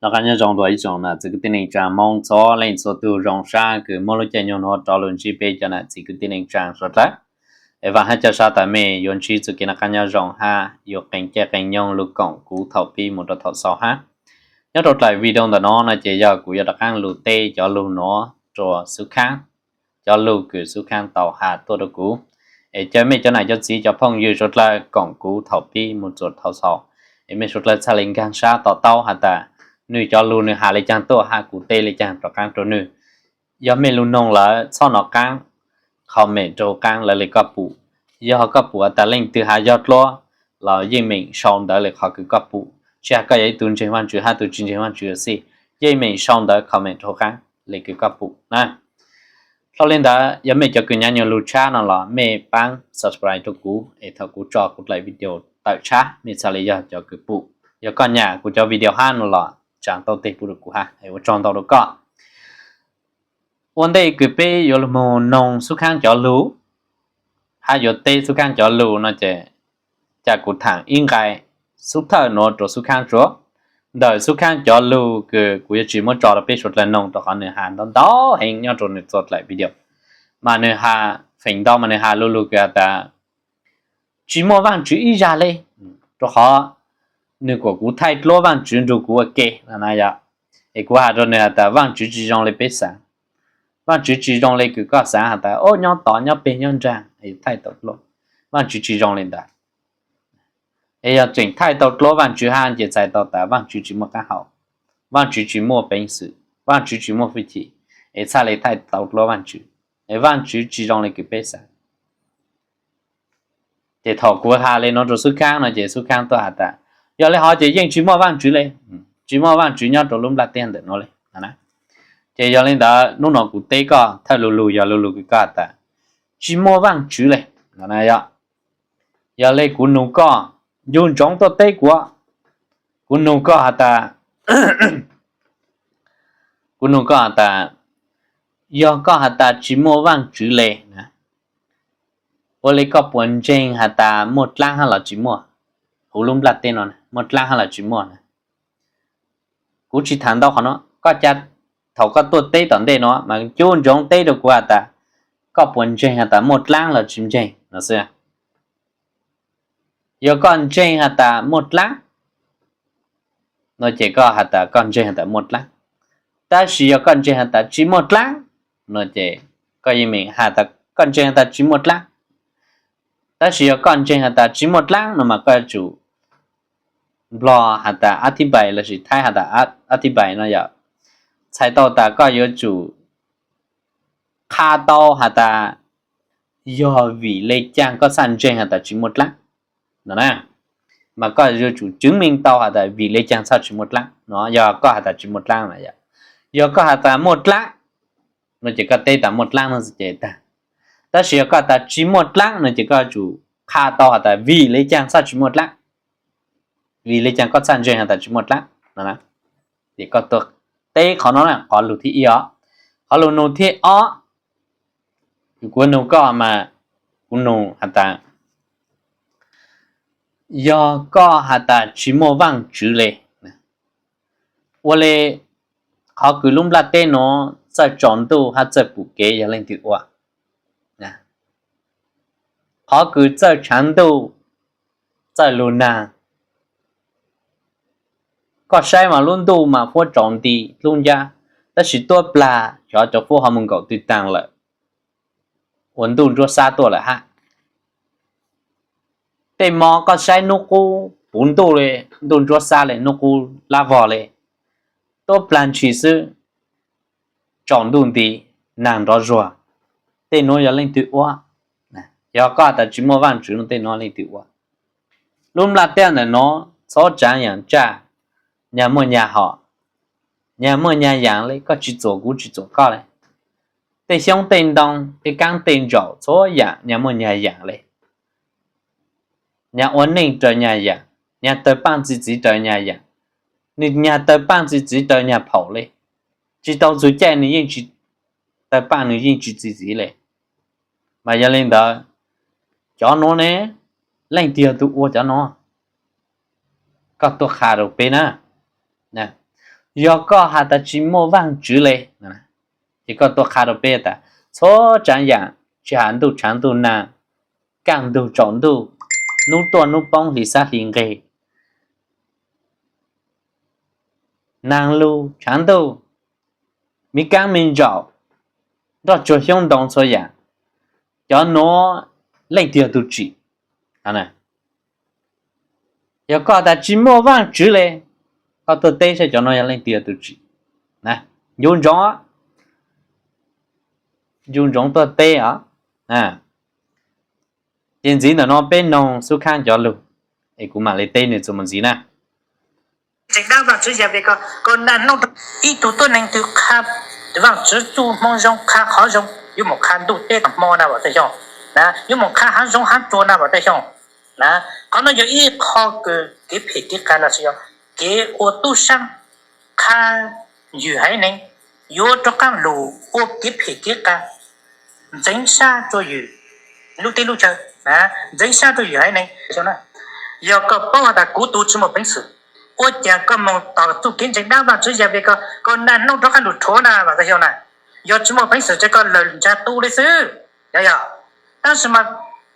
Noj qab nyob zoo rau ib tsoom nam txiv kwv tij neej tsaa Moob txhua leej txhua tug, zoo sab kws muab lub caij nyoog nuav rov lug ntsib peb cov nam txiv kwv tij neej tsaa suav dlawg. Es vaam hab ca sab tas mej yuav ntsib txuj kev noj qab nyob zoo hab yuav qee caij qee nyoog lug koom kuv thaum pib mus rau thaum xaus hab. Nyob rau dlaim video ntawm no no ces yog kuv yuav rov qaab lug teb cov lug nuav rua xub khaab, cov lug kws xub khaab tau has tuaj rua kuv. Es caw mej cov nam cov txiv cov phooj ywg suav dlawg koom kuv thaum pib mus txug thaum xaus, es mej suav dlawg txhaj le nkaag sab to taub has tas nwg cov lug nwg has le caag tuaj hab kuv teb le caag rov qaab rua nwg. Yog mej lug noog lawm txhob nov qaab, comment rua huv qaab lawv le koj pum. Yog koj pum has tas leej twg has yog dluab los yeej meem sau ntawv le qhov kws koj pum, tsis has koj yog ib tug ntseeg Vaajtswv hab tug tsis ntseeg Vaajtswv xij, yeej meem sau ntawv comment rua huv qaab le kws koj pum na. Dlhau le ntawd yog mej cov kws nyav nyuag lug tshab no los mej paab subscribe rua kuv, es thaum kuv tso kuv dlaim video tawm tshab mej txhaj le yog cov kws pum. Yog koj nyam kuv cov video hab no los tsaa tau teg pub rua kuv hab, es ua tsaug ntau rua koj. Ua ntej kws peb yuav lug moog noog xub khaab cov lug hab yuav teb xub khaab cov lug no ces ca kuv thaam ib nqai xub thawj nuav rua xub khaab tsuav. Ntawm xub khaab cov lug kws kuv yuav tsis muab tso rua peb suav dlawg noog rua qhov nwg has ntau ntau heev nyob rua nwg txhua dlaim video, mas nwg has feem ntau mas nwg has lu lug kws has tas tsis muaj Vaajtswv ib zag le, rua qhov nwg kuas kuv thaij dluab Vaajtswv nrug kuv ua ke no na yom. Es kuv has rua nwg has tas Vaajtswv tsis zoo le peb xaav. Vaajtswv tsis zoo le kws koj xaav has tas o nyob tod nyob peg nyob nraag thaij tau dluab. Vaajtswv tsis zoo le ntawd. Es yog tseem thaij tau dluab Vaajtswv hab ces txhais tau tas Vaajtswv tsis muaj qaab hau, Vaajtswv tsis muaj peev xwm, Vaajtswv tsis muaj fwj chim, es txhaj le thaij tau dluab Vaajtswv. Es Vaajtswv tsis zoo le kws peb xaav. Ces thaum kuv has le nuav rua xub khaab no ces xub khaab tuaj has tas yog le hov ces yeej tsis muaj Vaajtswv le, tsis muaj Vaajtswv nyob rua lub nplaj teb ntawm nuav le. Ces yog le ntawd hnub no kuv teb koj thawj lu lug yog lu lug kws koj has tas tsis muaj Vaajtswv le. Yog le kuv nug koj, ncu ntsoov tuaj teb kuv, kuv nug koj has tas, kuv nug koj has tas, yog koj has tas tsis muaj Vaajtswv le, ua le koj puas ntseeg has tas muaj dlaab hab los tsis muaj? Huv lub nplaj teb no muaj dlaab hab los tsis muaj na? Kuv tsis thaam ntau qhov no, koj ca, thaum koj tuaj teb tom ntej no mas ncu ntsoov teb rua kuv has tas koj puas ntseeg has tas muaj dlaab los tsis ntseeg no xwb. Yog koj ntseeg has tas muaj dlaab no ces koj has tas koj ntseeg has tas muaj dlaab. Tab sis yog koj ntseeg has tas tsis muaj dlaab no ces koj yeej meem has tas koj ntseeg has tas tsis muaj dlaab. Tab sis yog koj ntseeg has tas tsis muaj dlaab no mas koj yuav tsum, Nplog has tas a thi bais lossis Thaib has tas a thi bais no yom, txhais tau tas koj yuav tsum qha tau has tas yog vim le caag koj txhaj ntseeg has tas tsis muaj dlaab no na. Mas koj yuav tsum chứng minh tau has tas vim le caag txhaj tsis muaj dlaab no, yog koj has tas tsis muaj dlaab na yom. Yog koj has tas muaj dlaab no ces koj teb tas muaj dlaab no ces tag. Tab sis yog koj has tas tsis muaj dlaab no ces koj yuav tsum qha tau has tas vim le caag txhaj tsis muaj dlaab, vim le caag koj txhaj ntseeg has tas tsis muaj dlaab no. Ces koj tuaj teb qhov no na, qhov lug thib ib os. Qhov lug nug thib ob, kuv nug koj mas, kuv nug has tas yog koj has tas tsis muaj Vaajtswv le, ua le qhov kws lub nplaj teb nuav txawj tsaus ntuj hab txawj pum kev yog leej twg ua? Qhov kws txawj tshaav ntuj, txawj lug naag, koj saib mas lub ntuj mas huab tsaus nti dlub ncab, tab sis tuab plag xyov cov huab ho mus nkaum twg taag lawm, ua ntuj ntsuab xab tuaj lawm hab. Tej mo koj saib nub qub puv ntuj le, ntuj ntsuab xab le, nub qub lab vog le, tuab plag ntshis xwb, tsaus ntuj nti, naag nrov zuag. Tej nuav yog leej twg ua? Yog koj has tas tsis muaj Vaajtswv no tej nuav leej twg ua? Lub nplaj teb ntawm nuav txhua tsaav yaam tsaj, nyag muaj nyag hom, nyag muaj nyag yaam le, koj tsis txuam kuv tsis txuam koj le. Tej xyoob tej ntoo, tej kaab tej ntsaum txhua yaam nyag muaj nyag yaam le. Nyag ua neej raws nyag yaam, nyag tawg paaj txi txiv raws nyag yaam, nwg nyag tawg paaj txi txiv raws nyag phaum le. Tsis tau txug caij nwg yeej tsis tawg paaj, nwg yeej tsis txi txiv le. Mas yog le ntawd, cov nuav ne, leej twg yog tug ua cov nuav? Koj tuaj qha rau peb na. Yog koj has tas tsis muaj Vaajtswv le, ces koj tuaj qha rau peb tas txhua tsav yaam, tsis has ntuj tshaav ntuj naag, kaaj ntug tsaus ntuj, nub tuaj nub poob, hli xab hli nqeg, naag lug tshaav ntuj, miv kaab miv ntsaum, nroj tsuag xyoob ntoo txhua yaam, cov nuav leej twg yog tug tsim? Yog koj tas tsis muaj Vaajtswv le, koj tuaj teb saib cov nuav yog leej twg yog tug tsim. Ncu ntsoov, ncu ntsoov tuaj teb os. Ces ntxiv ntawm no peb noog Xub Khaab cov lug, es kuv maam le teb nwg txuas mus ntxiv na. Ntseeg dlaab Vaajtswv yog vim ko, ko naj nub ib tug tuab neeg twg qha Vaajtswv txuj moo zoo, qha qhov zoo, yuav moog qha ntuj teb taag hmo na vaam tawj xyoo, yuav moog qha haav zoov haav tsuag na vaam tawj xyoo. Qhov no yog ib qho kws kev phem kev qas los sis yog kev ua tub saab qha ywg haiv neeg, yuav rov qaab lug ua kev phem kev qas, ntxeev sab rua ywg lub teb lub chaw, ntxeev sab rua ywg haiv neeg. Yog koj paub has tas kuv tug tsis muaj peev xwm, ua caag koj moog tom txuj kev ntseeg dlaab Vaajtswv yog vim ko, ko naj nub rov qaab lug rhuav na vaam tawj xyoo na. Yog tsis muaj peev xwm ces koj lawm ntsag tu le xwb. Yog, yog, tab sis mas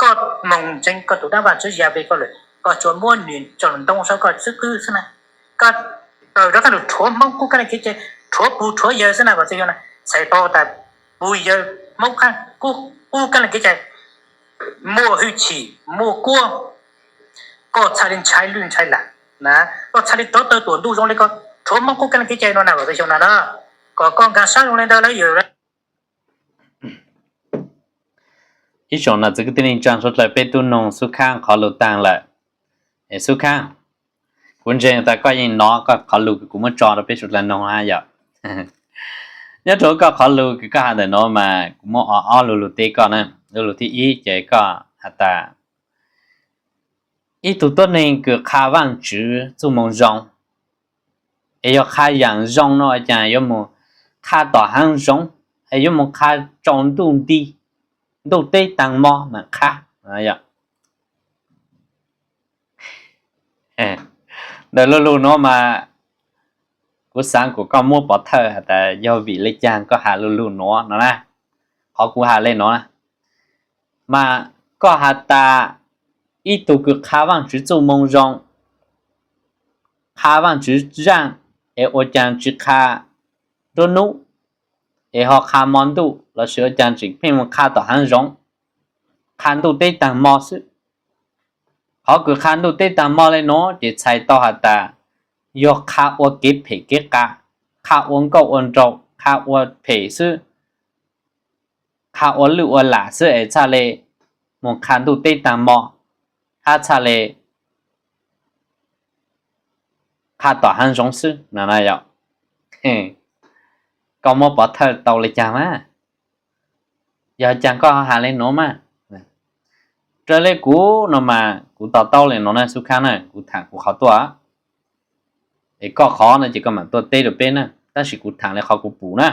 koj moog ntseeg koj tug dlaab Vaajtswv yog vim ko lawm, koj tsuas muab nwg coj lug ntoo saib koj xwb qwb xwb na. Koj tawm rov qaab lug rhuav Hmoob qub kaab le kev cai, rhuav pug rhuav yawg xwb na vaam tawj xyoo na. Txhais tau tas pug yawg Hmoob qub kaab le kev cai muaj hwj chim muaj kuab, koj txhaj le ntshai lwj ntshai lam, koj txhaj le rov taw tuam ntuj zoo le koj rhuav Hmoob qub kaab le kev cai no na vaam tawj xyoo na. Kom koj nkaag sab zoo le ntawd lawm yawg. Ib tsoom nam txiv kwv tij neej tsaa suav dlawg, peb tub noog Xub Khaab qhov lug taag lawm. Xub Khaab, kuv ntseeg tas koj yeej nov koj qhov lug kuv muab tso rau peb suav dlawg noog hab yom. Nyob rau koj qhov lug kws koj has ntawm nuav mas kuv muab ob, ob lu lug teb koj na. Lu lug thib ib ces koj has tas ib tug tuab neeg kws qha Vaajtswv txuj moo zoo, es yog qha yaam zoo no ua caag yuav moog qha tom haav zoov, es yuav moog qha tsaus ntuj nti, ntuj teb taag mo mas qha. Ntawm lu lug nuav mas kuv xaav kuas koj muab pov thawj has tas yog vim le caag koj has lu lug nuav no na. Qhov kuv has le nuav na, mas koj has tas ib tug kws qha Vaajtswv txuj moo zoo, qha Vaajtswv zaaj, es ua caag tsis qha nruab nub, es ho qha mo ntuj, lossis ua caag tseem pheej moog qha tom haav zoov, qha ntuj teb taag mo xwb. Qhov kws qha ntuj teb taag mo le nuav ces txhais tau has tas yog qha ua kev phem kev qas, qha ua nkauj ua nraug, qha ua phem xwb, qha ua lwj ua lam xwb es txhaj le moog qha ntuj teb taag mo, hab txhaj le qha tom haav zoov xwb no na yom. Koj muab pov thawj tau le caag mas? Yog caag koj has le nuav mas? Raws le kuv no mas kuv to taub le nuav na Xub Khaab na, kuv thaam kuv qhov tuaj. Es koj qhov no ces koj maam tuaj teb rau peb na, tab sis kuv thaam le qhov kuv pum na.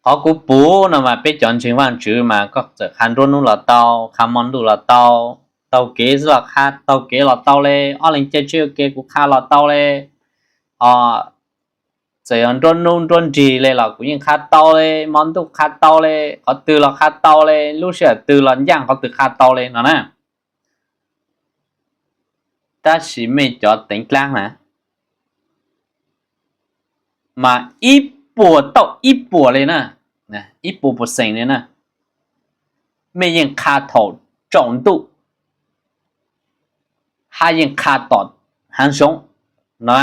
Qhov kuv pum no mas peb cov ntseeg Vaajtswv mas koj txawm qha nruab nub los tau, qha mo ntuj los tau, taug kev xwb los qha, taug kev los tau le, ob leeg caij tsheb ua ke kuv qha los tau le, ho txawm yog nruab nub nruab nrig le los kuv yeej qha tau le, mo ntuj qha tau le, qhov twg los qha tau le, lub sij hawm twg los ncaaj qhov twg qha tau le no na. Tab sis mej cov teev dlaab na, mas ib puas tauj ib puas le na, ib puas puas xeem le na, mej yeej qha thaum tsaus ntuj, hab yeej qha tom haav zoov no.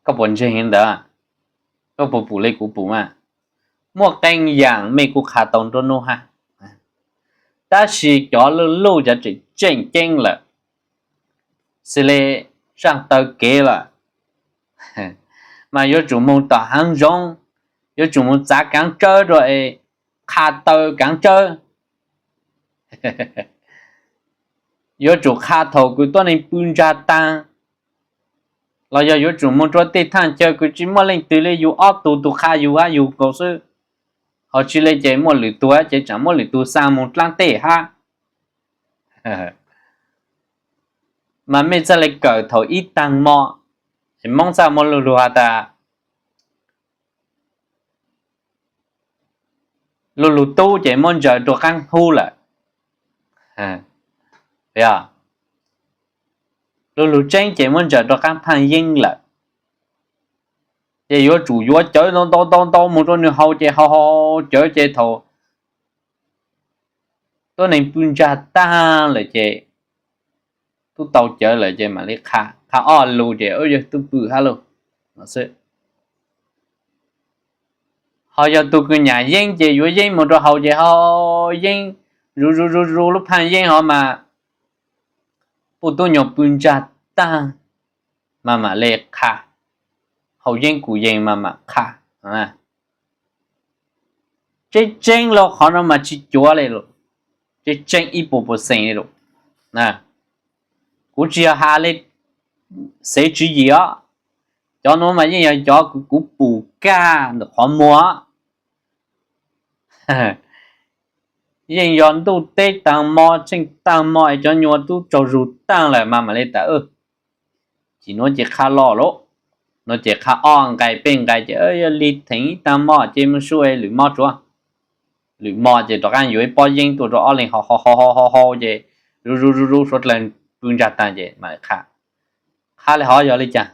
Koj puas ntseeg ntawd? Koj puas pum le kuv pum mas? Muaj qee yaam mej kuj qha tau nruab nub hab, tab sis cov luj luj cov tseem tseem ceeb lawm, xws le zaaj taw kev lawm, mas yuav tsum moog tom haav zoov, yuav tsum moog txav kaav tsawb rua es qha taw kaav tsawb. Yuav tsum qha thaum kws tuab neeg pw ntsag taag, los yog yuav tsum moog rua tej thaaj chaw kws tsi muaj leej twg le, yug ob tug, tug qha yug hab yug nkaus xwb. Ho tsi le ces muaj lwm tug hab ces tsaam muab lwm tug xaa moog dlaab teb hab. Mas mej txhaj le kawm thaum ib taag mo. Ces Moob txhaj muaj lug lug has tas, lug lug tub ces muab ntsaws rua qaab hub lawm. Lug lug tseeb ces muab ntsaws rua qaab phaaj yeeb lawm. Ces yuav tsum yuav cawv ntau ntau ntau ntau moog rua nwg haus ces haus haus cawv ces thaum tuab neeg pw ntsag taag lawm ces tub tau cawv lawm ces mam le qha, qha ob lus ces yawg tub pw hab lug no xwb. Ho yog tug kws nyam yeeb ces yuav yeeb moog rua haus ces haus yeeb, zuv zuv zuv zuv lub phaaj yeeb hov mas puj tub nyuas pw ntsag taag mas mam le qha, haus yeeb kuv yees mas mam qha. Tseeb tseeb lug qhov no mas tsi cuav le lawm, tseeb tseeb ib puas percent le lawm. Kuv tsi yog has le xev tswv yim os, cov nuav mas yeej yog cov kws kuv pum kag ntawm qhov muag. Yeej yog ntuj teb taag mo, tseej taag mo es cov nyuas tub tsaug zug taag lawm mas mam le tas, tsim nuav ces qha loj lawm, nuav ces qha ob nqai peb nqai ces yog lig theem ib taag mo ces moog sub lwm mo tsuav, lwm mo ces rov qaab yuav ib pob yeeb tuaj rua ob leeg haus haus haus haus ces zuv zuv zuv zuv suav dlawg pw ntsag taag ces mam qha. Qha le hov yog le caag?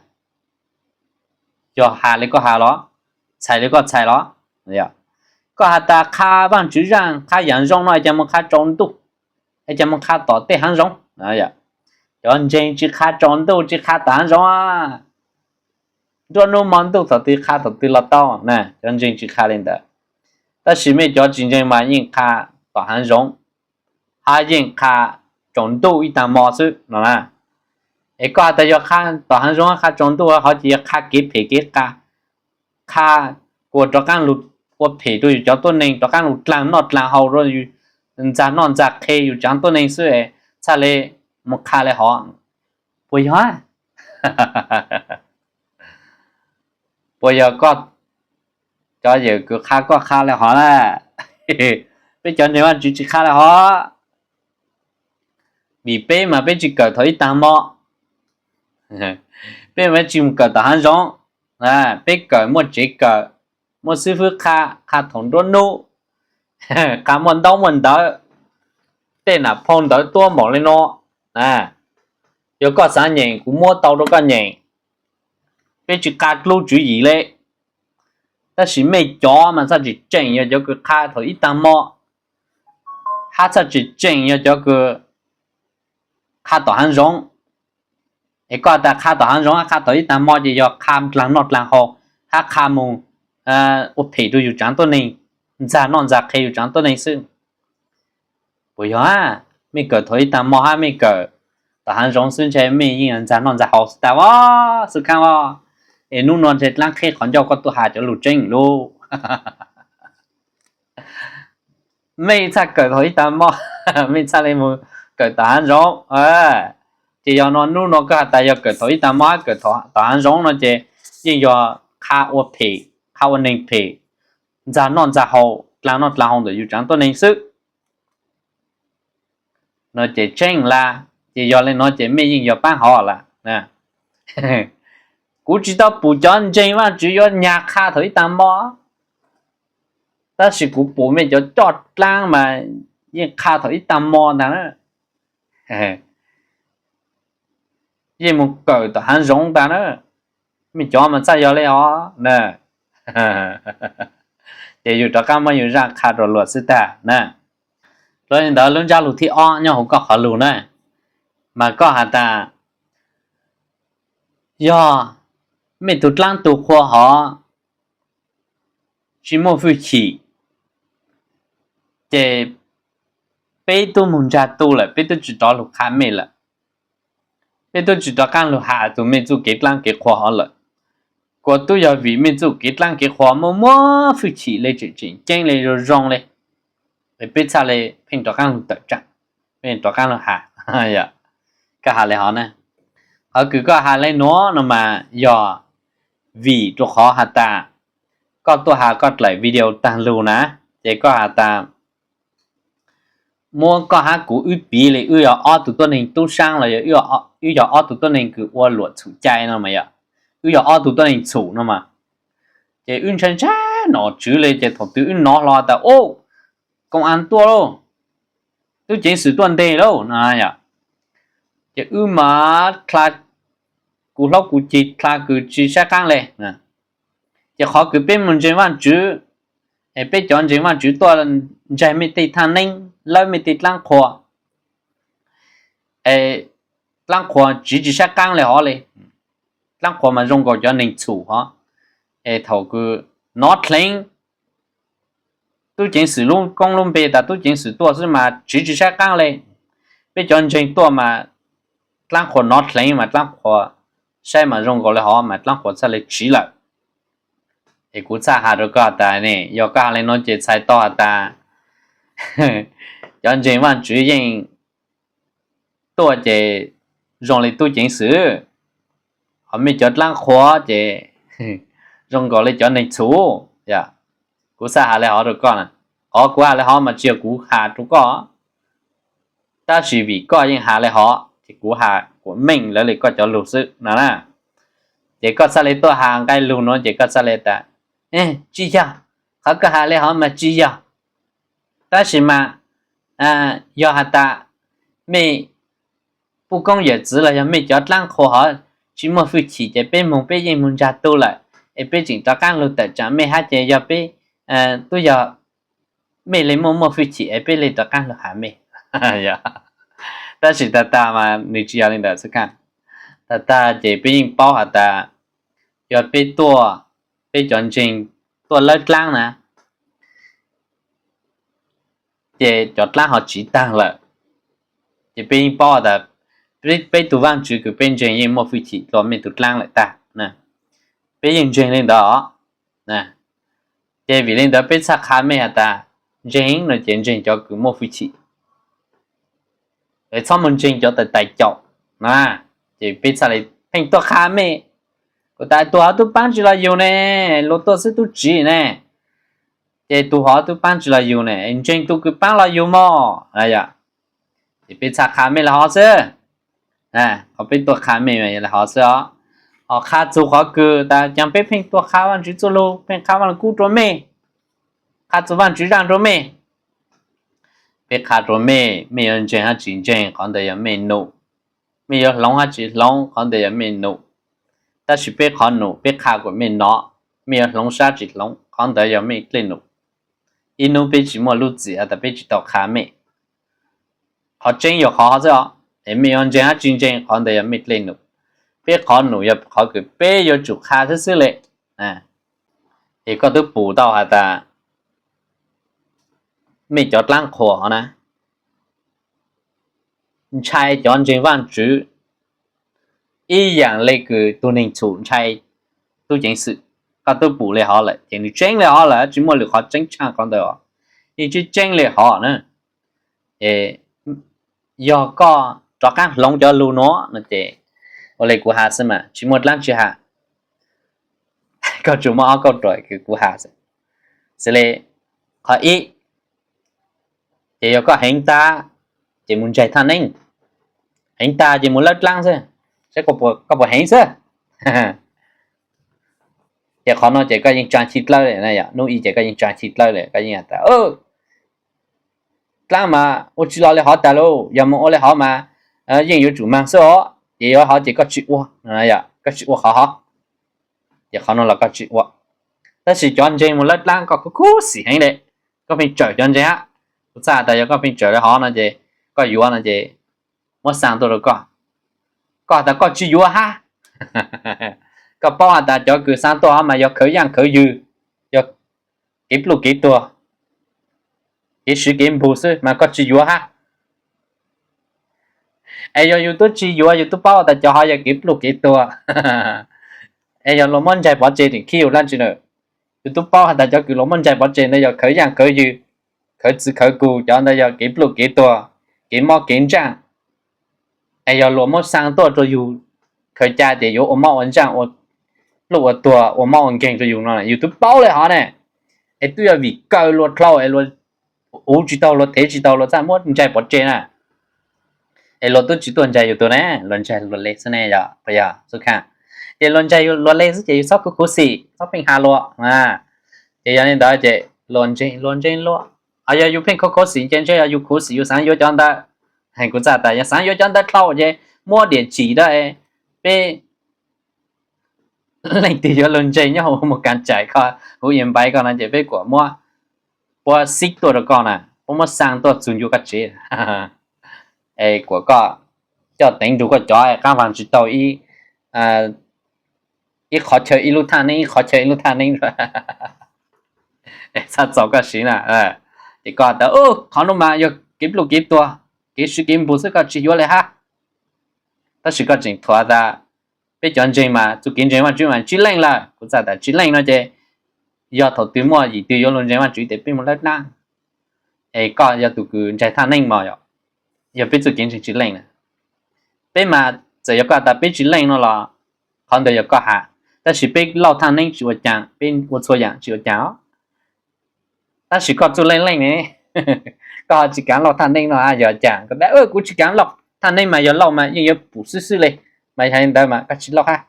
Yog has le koj has los, txhais le koj txhais los? Koj has tas qha Vaajtswv zaaj, qha yaam zoo no es caag moog qha tsaus ntuj, es caag moog qha tom tej haav zoov? Cov ntseeg tsi qha tsaus ntuj, tsi qha tom haav zoov. Nruab nub mo ntuj thaum twg qha thaum twg los tau na, cov ntseeg tsi qha le ntawd. Tab sis mej cov tsi ntseeg mas yeej qha tom haav zoov, hab yeej qha tsaus ntuj ib taag mo xwb no na. Es koj has tas yog qha tom haav zoov qha tsaus ntuj hov ces yog qha kev phem kev qha, qha kuas rov qaab lug ua phem rua yus cov tuab neeg, rov qaab lug dlaag noj dlaag haus rua yus, ntxag noj ntxag qhe yus tsaav tuab neeg xwb es txhaj le moog qha le hov. Puas yog? Puas yog koj cov yawm kws qha koj qha le hov na? Peb cov ntseeg Vaajtswv tsi qha le hov, vim peb mas peb tsi kawm thaum ib taag mo. Peb mas peb tsi moog kawm tom haav zoov, peb kawm muaj tsev kawm, muaj xwb fwb qha, qha thaum nruab nub, qha muaj ntaub muaj ntawv, tej nam phoo ntawv tuab npaum le nuav. Yog koj xav nyeem kuv muab tau rua koj nyeem. Peb tsi qha dlub tswv yim le. Tab sis mej cov mas txhaj tseem tseem yog cov kws qha thaum ib taag mo, hab txhaj tseem tseem yog cov kws qha tom haav zoov. Es koj has tas qha tom haav zoov hab qha thaum ib taag mo ces yog qha dlaag noj dlaag haus, hab qha moog ua phem rua yus tsaav tuab neeg, ntxag noj ntxag qhe yus tsaav tuab neeg xwb. Puas yog? Mej kawm thaum ib taag mo hab mej kawm tom haav zoov xwb ntshe mej yeej ntxag noj ntxag haus xwb tag os, xwb khaab os. Es nub nua ntshe dlaab qheb qhov ncauj koj tuaj has cov lug tseeb lug. Mej txhaj kawm thaum ib taag mo, mej txhaj le moog kawm tom haav zoov. Ces yog no nub nua koj has tas yog kawm thaum ib taag mo hab kawm tom haav zoov no ces yeej yog qha ua phem, qha ua neeg phem, ntxag noj ntxag haus, dlaag noj dlaag haus ntawm yus tsaav tuab neeg xwb. No ces tseeb lawm, ces yog le nuav ces mej yeej yog paab hov lawm. Kuv tsi tau pum cov ntseeg Vaajtswv yuav nyag qha thaum ib taag mo, tab sis kuv pum mej cov coj dlaab mas yeej qha thaum ib taag mo ntag na. Yeej moog kawm tom haav zoov ntag na. Mej cov mas txhaj yog le hov na. Ces yus rov qaab muab yus zaaj qha rua luag xwb tag na. Dlua le ntawd lub ntsab lug thib ob nyob huv koj qhov lug na, mas koj has tas yog mej tug dlaab tug qhua hov tsi muaj fwj chim, ces peb tub moog ntsag tu lawm, peb tub tsi rov lug qha mej lawm. Peb tub tsi rov qaab lug has tug mej txuj kev dlaab kev qhua hov lawm. Kuas tub yog vim mej txuj kev dlaab kev qhua muaj muaj fwj chim le, tseem tseem ceeb le, zoo zoo le, peb txhaj le pheej rov qaab lug tawm tsaam, pheej rov qaab lug has. Koj has le hov na, qhov kws koj has le nuav no mas yog vim rua qhov has tas koj tuaj has koj dlaim video taag lug na, ces koj has tas muab koj hab kuv wb piv le wb yog ob tug tuab neeg tub saab los yog wb wb yog ob tug tuab neeg kws ua luam txhum cai no mas yom, wb yog ob tug tuab neeg txhum no mas, ces wb ntshai ntshai nom tswv li. Ces thaum twg wb nov hlo tas, o, koo an tuaj lauj, tub ceev xwm tuaj ntes lauj no yom, ces wb mas dlha, kuv hlaub kuv cig dlha kws tsis saib qaab le. Ces qhov kws peb mus ntseeg Vaajtswv, es peb cov ntseeg Vaajtswv tuaj ntsaig mej tej thaaj neeb, lawb mej tej dlaab qhua, es dlaab qhua tsiv tsis saib qaab le hov le. Dlaab qhua mas zoo nkaus cov neeg txhum hov, es thaum kws nov dleev tub ceev xwm lub koob lub npe tas tub ceev xwm tuaj xwb mas tsiv tsis saib qaab le. Peb cov ntseeg tuaj mas dlaab qhua nov dleev mas dlaab qhua saib mas zoo nkaus le hov mas dlaab qhua txhaj le tsiv lawm. Es kuv txhaj has rau koj tas ne, yog koj has le nuav ces txhais tau has tas cov ntseeg Vaajtswv yeej tuaj ces zoo le tub ceev xwm, hos mej cov dlaab qhua ces zoo nkaus le cov neeg txhum. Kuv txhaj has le hov rau koj na. Qhov kuv has le hov mas tsis yog kuv has rau koj, tab sis vim koj yeej has le hov ces kuv has kuas meej lawv le koj cov lug xwb no na. Ces koj txhaj le tuaj has nqai lug nuav ces koj txhaj le tas, tsis yog, qhov koj has le hov mas tsis yog. Tab sis mas yog has tas mej puj koob yawm txwv los yog mej cov dlaab qhua hov tsis muaj fwj chim ces peb moog peb yeej moog ntsag tug lawm, es peb tseem rov qaab lug tawm tsaam mej hab ces yog peb tub yog mej le muaj muaj fwj chim es peb le rov qaab lug has mej. Tab sis tag tag mas nws tsis yog le ntawd xwb. Tag tag ces peb yeej paub has tas yog peb tuaj, peb cov ntseeg tuaj lawb dlaab na, ces cov dlaab ho tsiv taag lawm. Ces peb yeej paub has tas peb tug Vaajtswv kws peb ntseeg yeej muaj fwj chim dlua mej tug dlaab lawm tag. Peb yeej ntseeg le ntawd os. Ces vim le ntawd peb txhaj qha mej has tas ntseeg no ces ntseeg cov kws muaj fwj chim, txhob moog ntseeg cov tais tais caum na. Ces peb txhaj le pheej tuaj qha mej, kuv tas tug hov tub paab tsi los yug ne, luag tuaj xwb tub tsiv ne, ces tug hov tub paab tsi los yug ne, ntseeg tug kws paab los yug mog. Ces peb txhaj qha mej le hov xwb. Qhov peb tuaj qha mej le hov xwb os. Ho qha txug qhov kws tas caag peb pheej tuaj qha Vaajtswv txuj lug, pheej qha Vaaj Lug Kub rua mej, qha txug Vaajtswv zaaj rua mej. Peb qha rua mej, mej yuav ntseeg hab tsis ntseeg qhov ntawd yog mej num, mej yuav hloov hab tsis hloov qhov ntawd yog mej num. Tab sis peb qhov num peb qha kuas mej nov, mej yuav hloov sab tsis hloov qhov ntawd yog mej dlej num. Ib nub peb tsis muaj lub txim has tas peb tsis tau qha mej. Qhov tseeb yog qhov hov xwb os, es mej yuav ntseeg hab tsis ntseeg qhov ntawd yog mej dlej num. Peb qhov num yog qhov kws peb yuav tsum qha xwb xwb le. Es koj twb pum tau has tas mej cov dlaab qhua hov na ntshai cov ntseeg Vaajtswv ib yaam le kws tug neeg txhum ntshai tub ceev xwm. Koj twb pum le hov lawm ces nws tseeb le hov lawm, tsis muaj lwm qhov tseeb tshaaj qhov ntawd os. Yeej tseeb tseeb le hov na. Yog koj rov qaab hloov cov lug nuav no ces ua le kuv has xwb mas tsis muaj dlaab tsi has. Koj tsuas muaj ob kauj ruam kws kuv has xwb. Xws le qhov ib, ces yog koj heev tag ces mus ntsaig thaj neeb, heev tag ces mus lawb dlaab xwb, saib koj puas heev xwb. Ces qhov no ces koj yeej tsaa chiv dlawb le, nub ib ces koj yeej tsaa chiv dlawb le, koj yeej has tas dlaab mas ua tsi los le hov tag lauj, yog moog ua le hov mas yeej yuav tsum maag xwb os, ces yog hov ces koj tsis ua, koj tsis ua qhov hov, ces qhov no los koj tsis ua. Tab sis cov ntseeg mus lawb dlaab koj kuj kub xim heev le, koj pheej tsawm cov ntseeg hab. Kuv txhaj has tas yog koj pheej tsawm le hov no ces koj yuav no ces muab xaa tuaj rau koj, koj has tas koj tsis yuav hab. Koj paub has tas cov kws xaa tuaj hov mas yog khawv yaaj khawv yws, yog kev pluj kev tuag, kev swv kev npug xwb mas koj tsis yuav hab. Es yog yus tub tsis yuav, yus tub paub tas cov hov yog kev pluj kev tuag, es yog luag muab ntsaig pov tseg tseem khib yus dlaab tsi na. Yus tub paub has tas cov kws luag muab ntsaig pov tseg ntawd yog khawv yaaj khawv yws, khawv txwv khawv kug, cov ntawd yog kev pluj kev tuag, kev mob kev ntsaaj. Es yog luag muab xaa tuaj rau yus khaws ca tias yuav ua mob ua ntsaaj, ua pluj ua tuag, ua mob ua nkeeg rau yus no, yus twb paub le hov ne. Es twb yog vim kaw luag dlhau es luag uv tsis taug, luag thev tsis taug, luag txhaj muab ntsaig pov tseg na. Es luag twb tsis tuaj ntsaig yus tus ne, luag ntsaig luag li xwb ne yog puas yog Xub Khaj? Ces luag ntsaig luag li xwb ces yus txhob khuv khuv xim, txhob pheej has luag. Ces yog li ntawd ces luag ntseeg luag ntseeg luag. Ho yog yus pheej khuv khuv xim ces ntshe yog yus khuv xim yus xav yuav cov ntawd. Kuv txhais tas yog xav yuav cov ntawd dhau ces muab diam tsim rau peb leej twg yuav luag ntseeg nyob hauv Mus Kas Tsais koj, hauv Ias Npaiv koj no ces peb kuam muab puab xib tuaj rau koj na, puab muab xaa tuaj txug ncua koj tsev. Es kuam koj coj teev nrug koj cov qaab vaag tsis tau ib qhov chaw ib lub thaj neeb, ib qhov chaw ib lub thaj neeb. Txhaj txaus koj siv na. Ces koj tas qhov nuav mas yog kev pluj kev tuag, kev swv kev npug xwb, koj tsis yuav li hab. Tab sis koj tseem thuam tas peb cov ntseeg mas txuj kev ntseeg Vaajtswv mas tsis leej lawm. Kuv txhais tas tsis leej no ces yog thaum twg muaj yim twg yuav luag ntseeg Vaajtswv tes peb mus lawb dlaab. Es koj yog tus kws ntseeg thaj neeb mog, yog peb txuj kev ntseeg tsis leej na. Peb mas txawm yog koj tas peb tsis leej no los qhov ntawd yog koj has, tab sis peb lauj thaj neeb tsis ua caag, peb ua txhua yaam tsis ua caag os. Tab sis koj txuj leej leej ne, koj ho tsis kaav lauj thaj neeb no yog caag? Koj tas kuv tsis kaav lauj thaj neeb mas yog lauj mas yeej yuav pum xwb xwb le, mas yog li ntawd mas koj tsis lauj hab,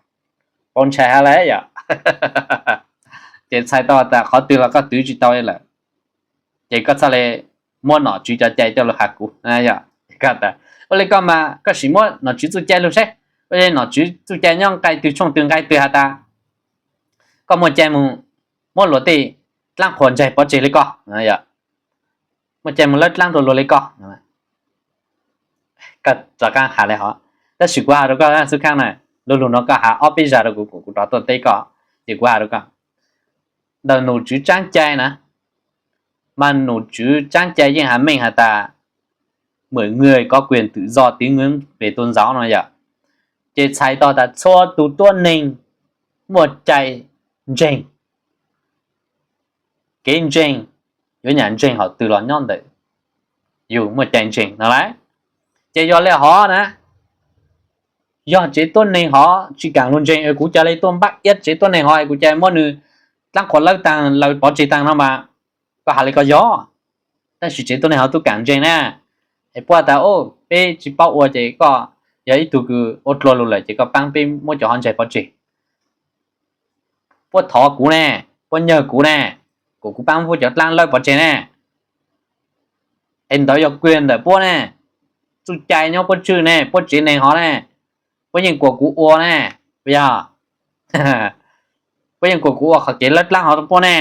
paub ntshai hab lawm yom. Ces txhais tau tas qhov twg los koj twv tsis tau li lawm, ces koj txhaj le muab nom tswv cov cai coj lug has kuv. Ua li koj mas koj sim muab nom tswv txuj cai lug saib, ua li nom tswv txuj cai nyob nqai twg tshooj twg nqai twg has tas koj muaj cai mus muab luag tej dlaab qhuas ntsaig pov tseg li koj, muaj cai mus lawb dlaab rau luag li koj. Koj rov qaab has li hov, tab sis kuv has rau koj Xub Khaab na, lu lug no koj has ob peb zag rau kuv kuv rov tuaj teb koj. Ces kuv has rau koj, ntawm nom tswv tsaab cai na, mas nom tswv tsaab cai yeej has meej has tas mọi người có quyền tự do tín ngưỡng về tôn giáo no yom. Ces txhais tau tas txhua tug tuab neeg muaj cai ntseeg, kev ntseeg yuav nyam ntseeg hom twg los nyob ntawm yug muaj cai ntseeg no lauj. Ces yog li hov na, yog tsev tuab neeg hov tsis kaam luag ntseeg, kuv ca le tuaj npaj iab tsev tuab neeg hov es kuv ca muab nws dlaab qhuas lawb taag lawv pov tseg taag no mas koj has li koj yog. Tab sis tsev tuab neeg hov tub kaam ntseeg na, es puab tas peb tsis paub ua ces koj yog ib tug kws ua dlua lug lawm ces koj paab peb muab cov hov ntsaig pov tseg. Puab thov kuv ne, puab nyawg kuv ne, kom kuv paab muab cov dlaab lawb pov tseg ne. Es ntawd yog kuag ntawm puab ne, txuj cai nyob puab tswj ne, puab tsev neeg hov ne, puab yeej kuas kuv ua ne, puas yog? Puab yeej kuas kuv ua qhov kev lawb dlaab hov rau puab ne.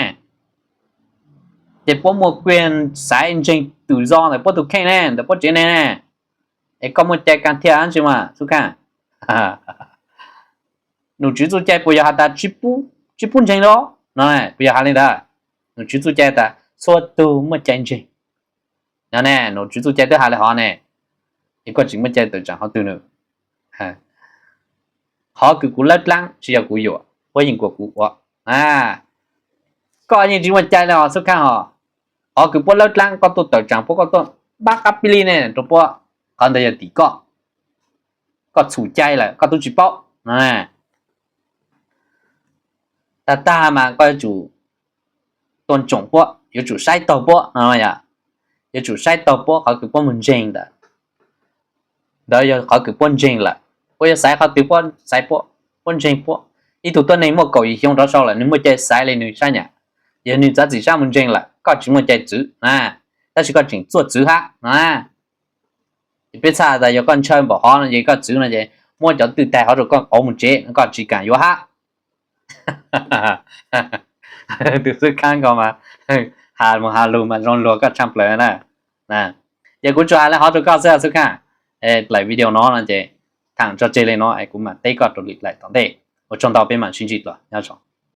Ces puab muaj kuag xaiv ntseeg twm zog ntawm puab tug kheej ne, ntawm puab tsev neeg ne. Es koj muaj cai kaag thiaj ntsis mas Xub Khaab. Nom tswv txuj cai puas yog has tas tsis pub ntseeg lawm no? Puas yog has li ntawd? Nom tswv txuj cai tas txhua tug muaj cai ntseeg no ne, nom tswv txuj cai twb has li hov ne. Es koj tseem muaj cai tawm tsaam qhov twg no? Qhov kws kuv lawb dlaab tsis yog kuv yuam, puab yeej kuas kuv ua. Koj yeej tsis muaj cai li os Xub Khaab hos. Qhov kws puab lawb dlaab koj tuaj tawm tsaam puab, koj tuaj npab qab pib li ne rau puab, qhov ntawd yog tim koj, koj txhum cai lawm koj tub tsis paub. Tag tag mas koj yuav tsum tuaj tsoom puab, yuav tsum saib taug puab no, yuav tsum saib taug puab qhov kws puab mus ntseeg ntawd. Ntawd yog qhov kws puab ntseeg lawm, puab yuav xaiv qhov twg puab xaiv puab, puab ntseeg puab. Ib tug tuab neeg muaj kaum yim xyoo rov sau lawm nws muaj cai xaiv li nws sab nyam, yog nws txav txim sab mus ntseeg lawm koj tsis muaj cai txwv na, tab sis koj tseem txuaj txwv hab no. Peb txhaj tas yog koj ntshaw npaum hov no ces koj txwv no ces muab cov twj taig hov rau koj qauv mus tsev, koj tsis kaam yuav hab. Tus Xub Khaab ko mas has mus has lug mas zoo luag koj tshaj plaws na. Ces kuv tsuas has li hov rau koj xwb Xub Khaab. Dlaim video no no ces thaam tso tseg li no es kuv mam teb koj rau lwm dlaim tom ntej. Ua tsaug ntau, peb mam sib ntsib dlua, nyob zoo.